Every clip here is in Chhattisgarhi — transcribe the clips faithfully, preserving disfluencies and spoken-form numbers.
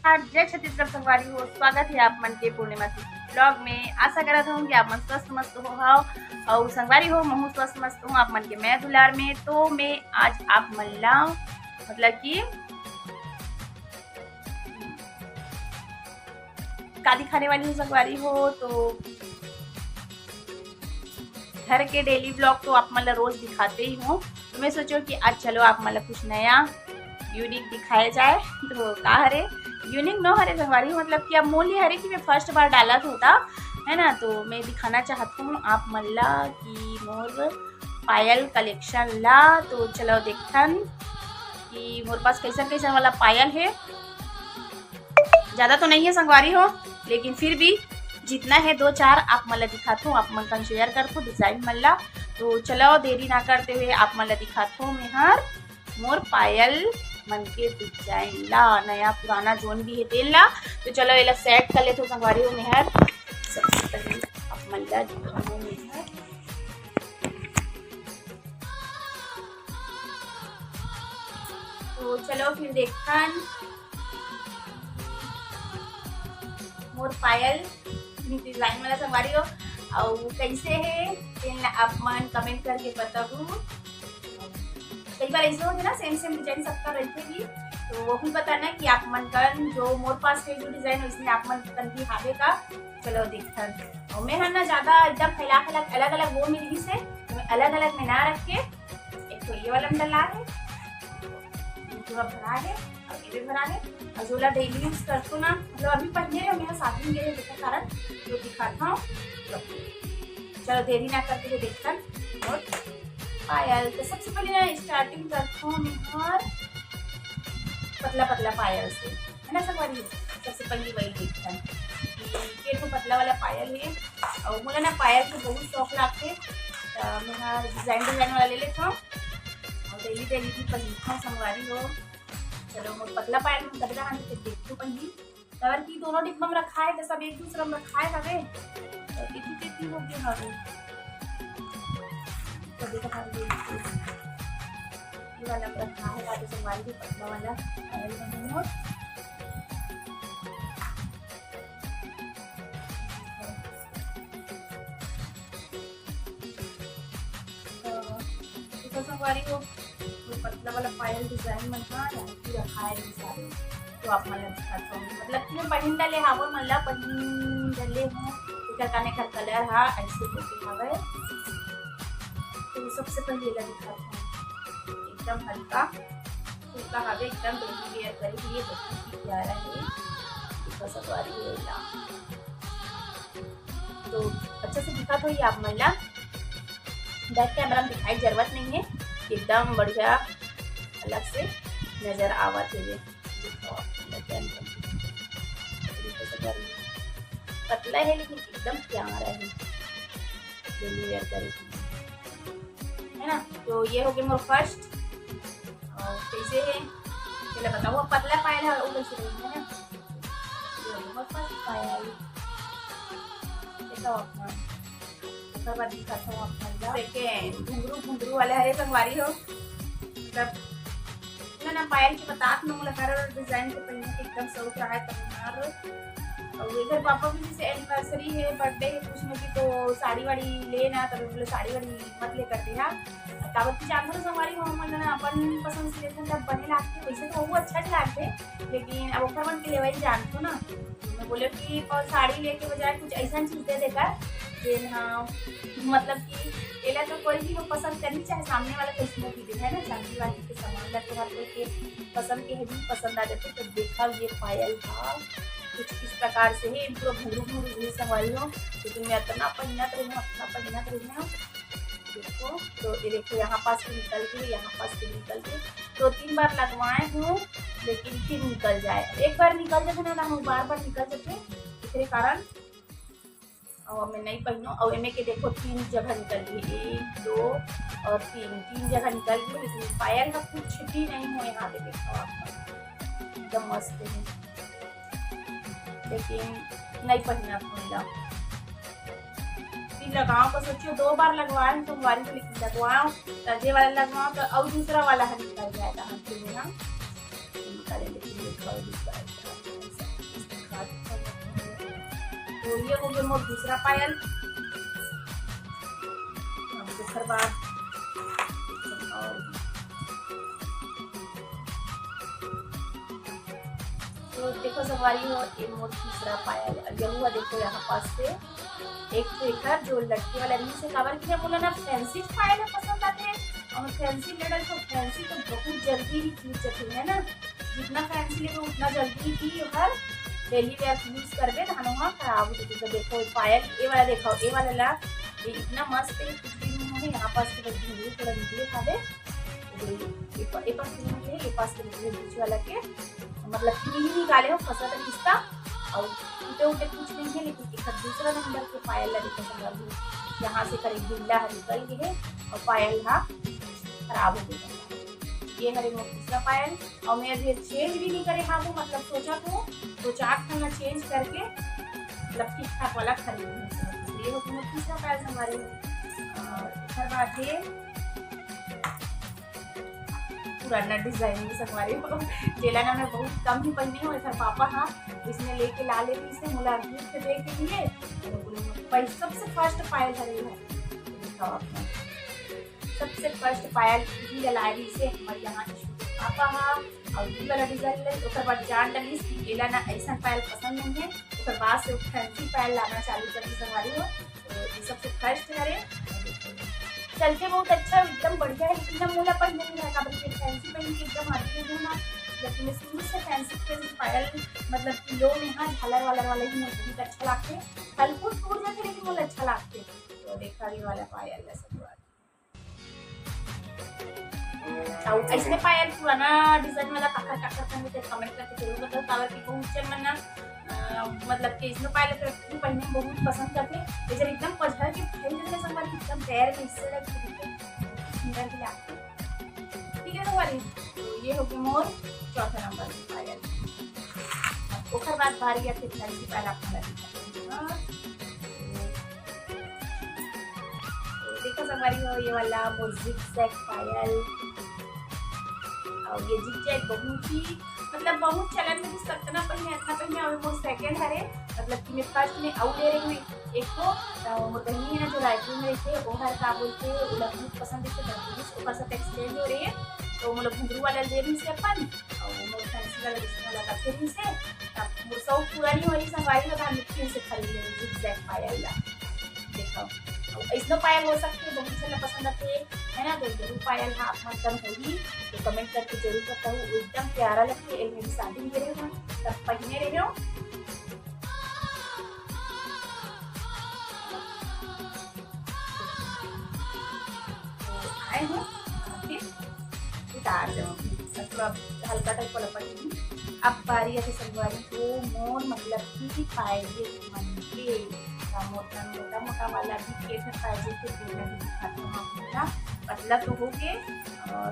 नमस्कार, जय छत्तीसगढ़ संगवारी हो, स्वागत हे आप मन के पूर्णिमा सिंह vlog में। आशा करत हूँ कि आप मन स्वस्थ मस्त हो हव, अउ संगवारी हो, महू स्वस्थ मस्त हूँ आप मन के मया दुलार में। तो मैं आज आप मन ला, मतलब कि का दिखाने वाली हूँ संगवारी हो, तो घर के daily vlog तो आप मन ला रोज दिखाते ही हूँ, तो मैं सोचो कि आज चलो आप मन ला कुछ नया unique दिखाया जाए। तो का हरे, unique नो हरे संगवारी, मतलब कि अब मोल ये हरे कि मैं first बार डालत होता, है ना, तो मैं दिखाना चाहत हूँ आप मन ला कि मोर पायल collection ला। तो चलो देखथन कि मोर पास कैसन कैसन वाला पायल है। ज्यादा तो नहीं है संगवारी हो, लेकिन फिर भी जितना है दो चार आप मन ला दिखाथो, आप मन कन share करथो design मन ला। तो चलो देरी ना करते हुए आप मन ला दिखाथो मेहर मोर पायल मन के design ला। नया पुराना जोन भी है तेन ला। तो चलो एला set कर लेथो संगवारी हो मेहर। सबसे पहले आप मन ला दिखाहूँ मेहर। तो चलो फिर देखथन मोर पायल design वाला संगवारी हो, अउ कैसे है तेन ला आप मन comment करके बताहू। कई बार ऐसे होथे ना, same same design सबका रहिथे भी, तो वो भी बताना कि आप मन कन जो मोर पास है जो design, वैसने आप मन कन भी हावे का। चलो देखथन। अउ मैं ह ना ज्यादा एकदम फैला फैला अलग अलग वो मिल गिस हे, तो मैं अलग अलग में ना रख के एक ठो ये वाला में डला है, ये पूरा भरा है, अउ ये भी भरा है। अउ जोला daily use करथो ना, मतलब अभी पहने रहे, मेरा शादी में गए, जेकर कारण जो दिखाता हूँ। चलो देरी ना करते हुए देखथन मोर पायल। तो सबसे पहले ना starting करथो मेहर पतला पतला पायल से, है ना संगवारी? सबसे पहले वही देखथन कि ये तो पतला वाला पायल है, अउ मोला ना पायल के बहुत शौक लागथे, तो मैं design design वाला ले लेथो, अउ daily daily भी पहिनथो संगवारी हो। चलो मोर पतला पायल में कतका हानि के देखथो पहिली, काबर कि दोनों डिब्बा में रखा है, तो सब एक दूसरा में रखा है हवे, तो इतनी इतनी हो गई हवे। तो देखो हम ये ये वाला रखा है, राजू संगवारी भी पतला वाला पायल बने हो। तो देखो संगवारी हो, वो पतला वाला पायल design मन हा यहाँ भी रखा है ये सारे। तो आप मन ला दिखाता हूँ, मतलब कि मैं पहिन डाले हावो मन ला, पहिन डाले हूँ, एकर काने कर colour हा ऐसे होके हवे। तो सबसे पहले ला दिखाता हूँ, एकदम हल्का फुल्का हवे, एकदम daily wear करे के लिए बहुत ही प्यारा है। इसका सवारी है ना, तो अच्छा से दिखा तो ये आप मन ला back camera में दिखाई जरूरत नहीं है, एकदम बढ़िया अलग से नजर आवत है ये। दिखाओ आप मन ला back camera में। पतला है लेकिन एकदम प्यारा है, daily wear करे के लिए, है ना। तो ये हो गए मोर first। और कैसे है पहले बताओ, अब पतला पायल है वो कैसे रहेगा, है ना। ये हो गया मोर first पायल, देखो अपना। ओकर बाद दिखाता हूँ आप मन ला। देखे, घुंघरू, घुंघरू वाले हरे संगवारी हो। मतलब, ना, ना, पायल के बतात न मोला हर design के पहिने के एकदम शौक रहा है, तब हमार। और इधर पापा भी जैसे anniversary है, birthday है, कुछ में भी तो साड़ी वाड़ी लेना, तब बोले साड़ी वाड़ी मत लेकर दे, हाँ। काबर की जानवर संगवारी हो, मन ना अपन पसंद से लेते हैं, तब बने लागते, वैसे तो वो अच्छा ही लागते, लेकिन अब ओकर मन के लेवाई जानतो ना। मैं बोले कि और साड़ी लेके बजाय कुछ ऐसा चीज दे देकर, जे हाँ, मतलब कि एला तो कोई भी हो पसंद करही, चाहे सामने वाला कैसनो भी दे, है ना, चांदी वाली के सामान ला तो हर कोई के पसंद के है भी पसंद आ जाते। तो देखा ये पायल था कुछ इस प्रकार से ही, पूरा घुंघरू घुंघरू घुंघरू संगवारी हो, लेकिन मैं इतना पहिनत रही हूँ, इतना पहिनत रही हूँ। देखो, तो ये देखो, यहाँ पास भी निकल गई, यहाँ पास भी निकल गई। दो तीन बार लगवाए हूँ, लेकिन फिर निकल जाए। एक बार निकल जाते ना, ना, वो बार बार निकल जाते, इसके कारण और मैं नहीं पहनू। और एमे के देखो, तीन जगह निकल गई, एक, दो और तीन, तीन जगह निकल गई, लेकिन पायल का कुछ भी नहीं हो। यहाँ पे देखो आप, एकदम मस्त है, लेकिन नहीं पहना मोला। फिर लगाओ का सोचियो, दो बार लगवाए हम संगवारी को, लेकिन लगवाओ तो जे वाला लगवाओ तो और दूसरा वाला हर निकल जाएगा हाथ से मेरा। निकाले, लेकिन ये खाओ दूसरा। तो ये हो गया मोर दूसरा पायल। अब ओकर बाद, और तो देखो संगवारी हो, ये मोर तीसरा पायल। अब यहू देखो यहाँ पास से एक ठो एकर जो लटके वाला रहिस हे, काबर कि मोला ना फैंसी पायल ह पसंद आथे, और फैंसी लेडल तो फैंसी तो बहुत जल्दी ही टूट जाथे, है ना। जितना फैंसी लेबे उतना जल्दी ही ओहर डेली वेयर यूज करबे, धानो ह खराब हो जाथे। तो देखो पायल, ये वाला देखो, ये वाला ला, ये इतना मस्त है, कुछ भी नहीं है। यहाँ पास के बस घुंघरू थोड़ा निकले खाबे, ये, ये प-, ये पास के निकले, ये पास के निकले, बीच वाला के, मतलब कि नहीं निकाले हो, फंसा था रिश्ता, और टूटे उटे कुछ नहीं है, लेकिन एक दूसरा नंबर के पायल ला देखो संगवारी हो, यहाँ से करीब ढीला है निकल गए है और पायल हा खराब हो गया। ये हरे मोर तीसरा पायल, और मैं अभी चेंज भी नहीं करे हाबू, मतलब सोचा तो दो चार ठन ला चेंज करके, मतलब ठीक ठाक वाला खरीदूँ। ये हो गया मोर तीसरा पायल संगवारी हो। और ओकर बाद ये पुराना डिजाइन में संगवारी हो, जेला ना मैं बहुत कम ही पहनी हूँ। एकर पापा हा इसने लेके ला ले रहिस हे मोला गिफ्ट दे के लिए। तो बोले, भाई, सबसे फर्स्ट पायल हरे है, दिखाओ अपना। सबसे फर्स्ट पायल इही ला लाए रहिस हे हमर यहाँ के पापा हा, और ई वाला डिजाइन ले, ओकर बाद जान डलिस कि एला ना ऐसन पायल पसंद नहीं है, ओकर बाद से फैंसी पायल लाना चालू कर दी संगवारी हो। तो ये सबसे फर्स्ट हरे, चलथे बहुत अच्छा, एकदम बढ़िया है, लेकिन ना मोला पहने नहीं है, काबर कि फैंसी पहन के एकदम आदि हो ना, लेकिन मैं शुरू से फैंसी के पायल, मतलब कि लो में हाँ झालर वालर वाला ही मोला बहुत अच्छा लागथे, हल्को टूट जाथे लेकिन मोला अच्छा लागथे। तो देखा ये वाला पायल ला संगवारी। अउ अइसने पायल पुराना डिजाइन वाला काकर काकर पहने ते कमेंट करके जरूर बताओ, काबर कि बहुत झन मन ना, अ, मतलब कि अइसने पायल के पहने में बहुत पसंद करथे। ये जब एकदम पजहर के फैल जाथे संगवारी, एकदम पैर में इससे लग के दिखथे, बहुत सुंदर भी लागथे। ठीक है संगवारी, तो ये हो गया मोर चौथा नंबर के पायल। ओकर बाद बारी आथे फैंसी पायल, आप मन ला दिखाते हैं। हाँ। तो देखो संगवारी हो, ये वाला मोर zigzag पायल, और ये zigzag बहुत ही, मतलब बहुत चलन में भी सतना पहिने, अतना पहिने, और मोर सेकंड हरे, मतलब कि मैं फर्स्ट में अउ ले रही हूँ एक को, तो मोर बहिनी है ना जो रायपुर में रहिथे, ओहर का बोलथे, ओला बहुत पसंद है, तो ओकर साथ एक्सचेंज हो रही है, तो मोला घुंघरू वाला ले रही से अपन, और मोर फैंसी वाला जिसमें लगा फिर से, तब मोर शौक पूरा नहीं हो रही, संगवारी हो, तो हम फिर से खरीद ले zigzag पायल ला। देखो, अउ अइसनो पायल हो सकथे, बहुत झन ला पसंद आथे, है ना? तो जरूर पायल हा आप मन कन होही, तो कमेंट करके जरूर बताओ, एकदम प्यारा लगथे। एल मेरी शादी में रहे हो, तब पहिने रहे हो। तो आए हो, फिर उतार दो, थोड़ा हल्का टाइप वाला पहनी। अब बारी आथे संगवारी हो मोर, मतलब कि पायजेब मन के, त मोर कन मोटा मोटा वाला भी के ठन पायजेब के, तेला भी दिखात हूँ आप मन ला। पतला तो हो गे, और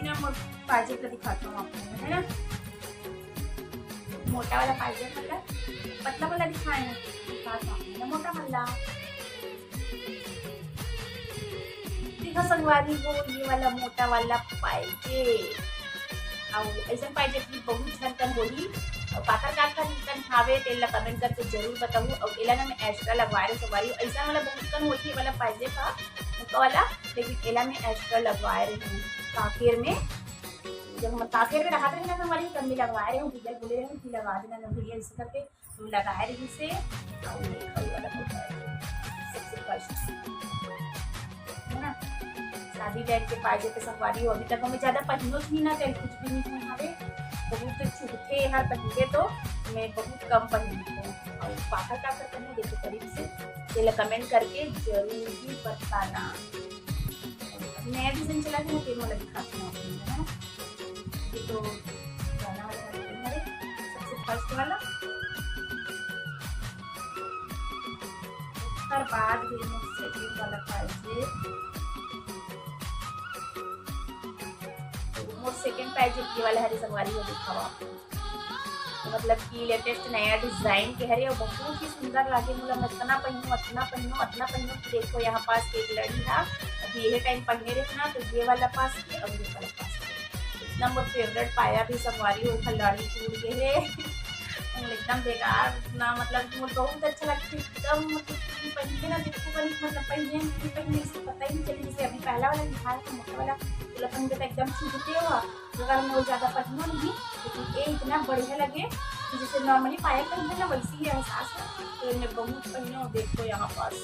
ना मोर पायजेब ला दिखात हूँ आप मन ला, है ना? मोटा वाला पायजेब, मतलब पतला वाला दिखाए हैं, दिखात हूँ आप मन ला मोटा वाला। देखो संगवारी हो, ये वाला मोटा वाला पायजेब, अउ अइसन पायजेब भी बहुत झन कन होही, अउ काकर काकर कन हावे, तेला कमेंट करके जरूर बताहू। अउ एला ना मैं एक्स्ट्रा लगवाए रहे संगवारी, अइसन वाला बहुत कन होही, ये वाला पायजेब हा, मोटा वाला, लेकिन एला मैं एक्स्ट्रा लगवाए रहे हूँ काकेर में। जब हम काकेर में रहत रहे ना संगवारी, तब मैं लगवाए रहे हूँ, भैया बोले रहे हूँ कि लगा देना ना भैया, ऐसे करके तो लगाए रहिस हे, अउ ये खड़ी वाला होता है, सबसे फर्स्ट, है ना? शादी टाइप के पायजेब के संगवारी हो, अभी तक हमें ज्यादा पहिनो ही ना, कहीं कुछ भी नहीं हवे, बहुत चुभथे हर पहिरे तो, मैं बहुत कम पहिनथों। अउ काकर काकर पहिनों, देखो करीब से, तेला कमेंट करके जरूर ही बताना। नया डिजाइन चला है ना, तेल वाला दिखाती हूँ आप लोगों को, है ना? ये तो पुराना वाला है, सबसे फर्स्ट वाला। ओकर बाद भी मोर सेकंड वाला पायजेब, तो मोर सेकंड पायजेब ये वाला हरे संगवारी हो, दिखावा आप। तो मतलब कि लेटेस्ट नया डिजाइन के हरे अउ बहुत ही सुंदर लागे मोला। मैं अतना पहिनों, अतना पहिनों, अतना पहिनों कि देखो यहाँ पास एक लड़ी हा, ये टाइम पहने रहे ना, तो ये वाला पास के और ये वाला पास के। इतना मोर फेवरेट पाया भी संगवारी हो, एखर लड़ी टूट गए हे। मोर एकदम बेकार, इतना मतलब मोर बहुत अच्छा लगता है, एकदम मतलब कि पहन के ना देखो, बड़ी मतलब पहने, पहने से पता ही नहीं चले, जैसे अभी पहला वाला दिखाया था मोटा वाला, तो पहन के तो एकदम छू देते हो, अगर मैं वो ज्यादा पहनूँ नहीं, लेकिन ये इतना बढ़िया लगे कि जैसे normally पायल पहनते ना, वैसे ही एहसास हो। तो मैं बहुत पहनूँ, देखो यहाँ पास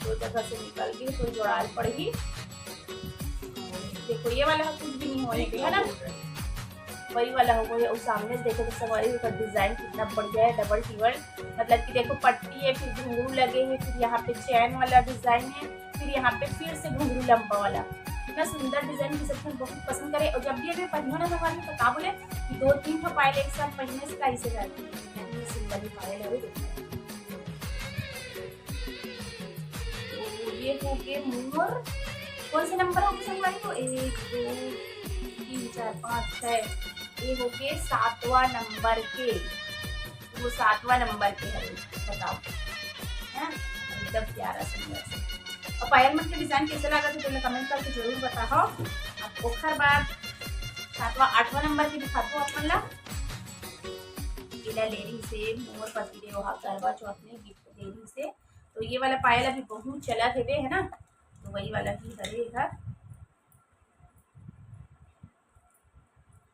दो जगह से निकल गई, तो जोड़ाल पड़ही। देखो ये वाला कुछ भी नहीं होने के, है ना, वही वाला हो गया। और सामने से देखो तो संगवारी हो, डिजाइन कितना बढ़िया है, डबल टिबल, मतलब कि देखो पट्टी है, फिर घुंघरू लगे हैं, फिर यहाँ पे चैन वाला डिजाइन है, फिर यहाँ पे फिर से घुंघरू लंबा वाला। इतना सुंदर डिजाइन की सबको बहुत पसंद करे। और जब भी अभी पहनो ना संगवारी हो, तो का बोले कि दो तीन ठो पायल एक साथ पहनने से कैसे जाती है, इतनी सुंदर ही पायल है। तो ये हो गए मोर, कौन से नंबर हो गए संगवारी हो? एक, दो, तीन, चार, पाँच, छः। ये हो गए सातवां नंबर के, वो सातवां नंबर के है, बताओ, है ना? एकदम प्यारा सुंदर से। और पायल मन के डिजाइन कैसे लगा थे, पहले कमेंट करके जरूर बताओ। अब ओखर बाद सातवां, आठवां नंबर के दिखातो अपन ला। एला ले रही से मोर पति देव हा करवा चौथ में गिफ्ट दे रही से। तो ये वाला पायल अभी बहुत चलत हेवे, है ना, तो वही वाला ही हरे एकर।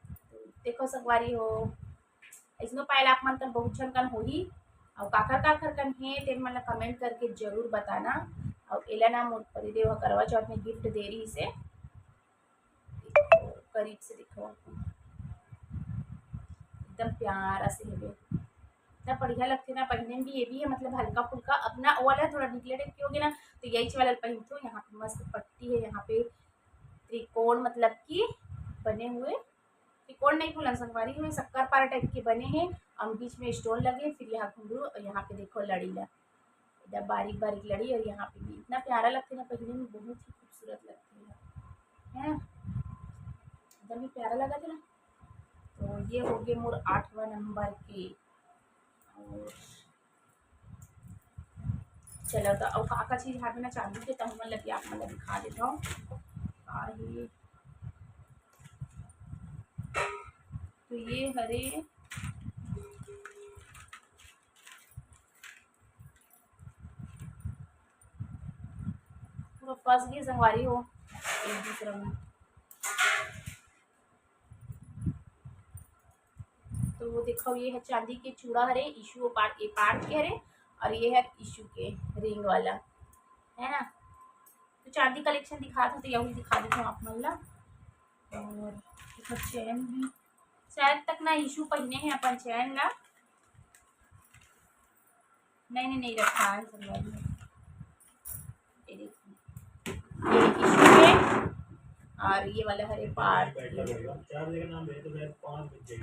तो देखो संगवारी हो, इसनो पायल आप मन कर बहुत झन कन होही, और काखर काखर कन हे, तेन मन ला कमेंट करके जरूर बताना। और एला ना मोर पतिदेव ह करवा चौथ में गिफ्ट दे रही से। करीब से दिखाओ, एकदम प्यारा से हेवे, इतना बढ़िया लगथे ना पहने में भी। ये भी है मतलब हल्का फुल्का, अपना वाला थोड़ा निकले टाइप के हो गया ना, तो यही वाला पहनथो। यहाँ पे मस्त पट्टी है, यहाँ पे त्रिकोण मतलब कि बने हुए, त्रिकोण नहीं बोलन संगवारी हो, शक्कर पारा टाइप के बने हैं, और बीच में स्टोन लगे, फिर यहाँ घुंघरू, और यहाँ पे देखो लड़ी ला, एकदम बारीक बारीक लड़ी, और यहाँ पे भी इतना प्यारा लगथे ना पहने में, बहुत ही खूबसूरत लगथे है, है ना, एकदम ही प्यारा लगा थे ना। तो ये हो गए मोर आठवां नंबर के। और चलो तो अउ का का चीज हावे ना चांदी के, तहु मन लगे आप मन ला दिखा देता हूँ। का ये, तो ये हरे पूरा फंस गई संगवारी हो एक दूसरे में। तो वो देखो, ये है चांदी के चूड़ा हरे, ईशू पार्ट, ये पार्ट के हरे, और ये है ईशू के रिंग वाला, है ना। तो चांदी कलेक्शन दिखा दो, तो यही दिखा देता हूँ आप मन ला। और चैन भी शायद तक ना ईशू पहने हैं अपन चैन ला, नहीं नहीं नहीं रखा है संगवारी। ये देखो, ये ईशू है और ये वाला हरे पार्ट।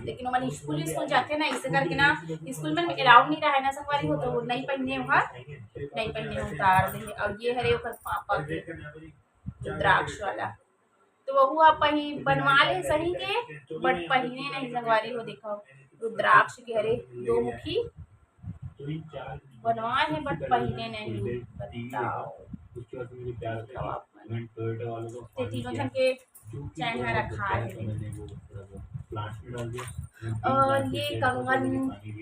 लेकिन वो मन स्कूल स्कूल जाते ना, इसे करके ना स्कूल में अलाउड नहीं रहा है ना संगवारी हो, तो वो नहीं पहने हुआ, नहीं पहने उतार दे। और ये हरे ओकर पापा के रुद्राक्ष वाला, तो वहू आप पही बनवा ले सही के, बट पहिने नहीं संगवारी हो। देखो रुद्राक्ष के हरे दो मुखी बनवाए हैं, बट पहिने नहीं। बताओ, देखो आप मन। ते तीनों झन के चैन ह रखा है। और ये कंगन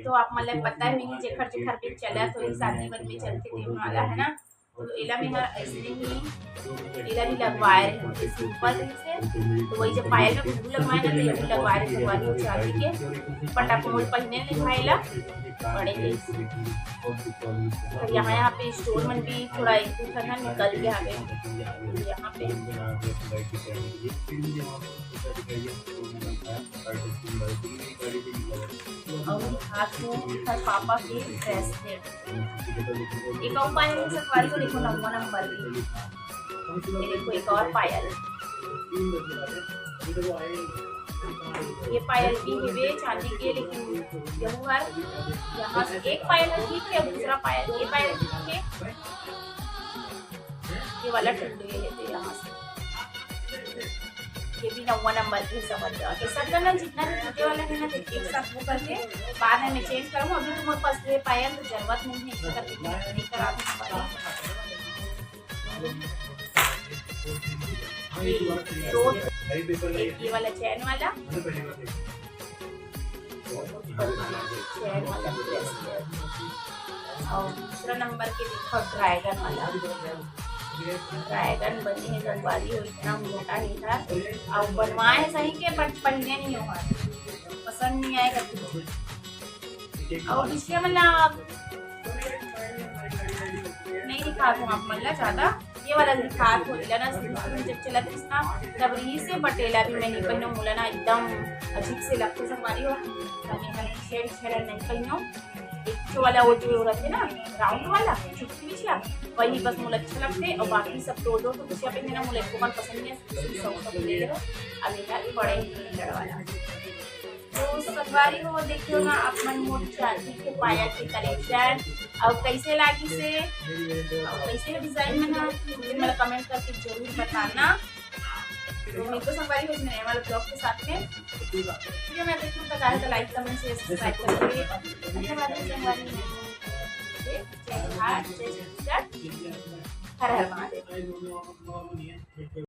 तो आप मन ला पता है, जेखर जेखर भी चलत होही, शादी मन में चलथे, तेन वाला है ना। तो एला में हर ऐसने ही, एला भी लगवाए रहे, सिंपल से। तो वही जब पायल में घुंघरू लगवाए ना, तो ये भी लगवाए रहे, भगवान को चांदी के। बट आप मोर पहिने नहीं भाई ला, बड़े ही। और यहाँ, यहाँ पे स्टोन मन भी थोड़ा एक दो ठन निकल के आ गए यहाँ पे। और हाथ में हर पापा के ब्रेसलेट। एक और पायल है संगवारी को, देखो नौवा नंबर की। ये देखो एक और पायल, ये पायल भी हेवे चांदी के, लेकिन यहू हर यहाँ से एक पायल है ठीक है, दूसरा पायल, ये पायल ठीक है, ये वाला टूट गए है तो यहाँ से। ये भी नौवा नंबर की समझ जाओ। तो सब ना जितना भी टूटे वाला है ना, तो एक साथ वो करके बाद में मैं चेंज करूँ। अभी तो मेरे पास ये पायल तो जरूरत नहीं है, इसे करके मैं नहीं करा दूँ। दो, एक ये वाला चैन वाला, चैन वाला bracelet। और दूसरा नंबर के देखो ड्रैगन वाला, ड्रैगन बने हे संगवारी हो, इतना मोटा नहीं था। और बनवाए सही के, but पहने नहीं हो, पसंद नहीं आएगा। और इसके मतलब नहीं दिखा दूँ आप मन ला ज्यादा, ये वाला दिखा थोड़ी ला ना, शुरू शुरू में जब चलत रहिस ना, तब रहिस हे, but एला भी मैं नहीं पहनों, मोला ना एकदम अजीब से लगथे संगवारी हो, तो मैं हा छेड़ छेड़ नहीं पहनों। एक जो वाला वो जो रहथे ना राउंड वाला चुटकी बिछिया, वही बस मोला अच्छा लगथे, और बाकी सब तो जो तो बिछिया पहने ना मोला एको मन पसंद नहीं हे, सब सब ले लो। अब ये बड़े ही लड़ वाला। तो संगवारी हो, देखियो ना आप मन मोर चांदी के पायल के कलेक्शन, और कैसे लागिस हे, और कैसे डिजाइन मन हे, तुमन मोला कमेंट करके जरूर बताना। तो मिलते संगवारी हो नए वाले ब्लॉग के साथ में। वीडियो में देखने तक आए तो लाइक, कमेंट, शेयर, सब्सक्राइब करके धन्यवाद संगवारी हो। जय जोहार, जय छत्तीसगढ़, हर हर महादेव।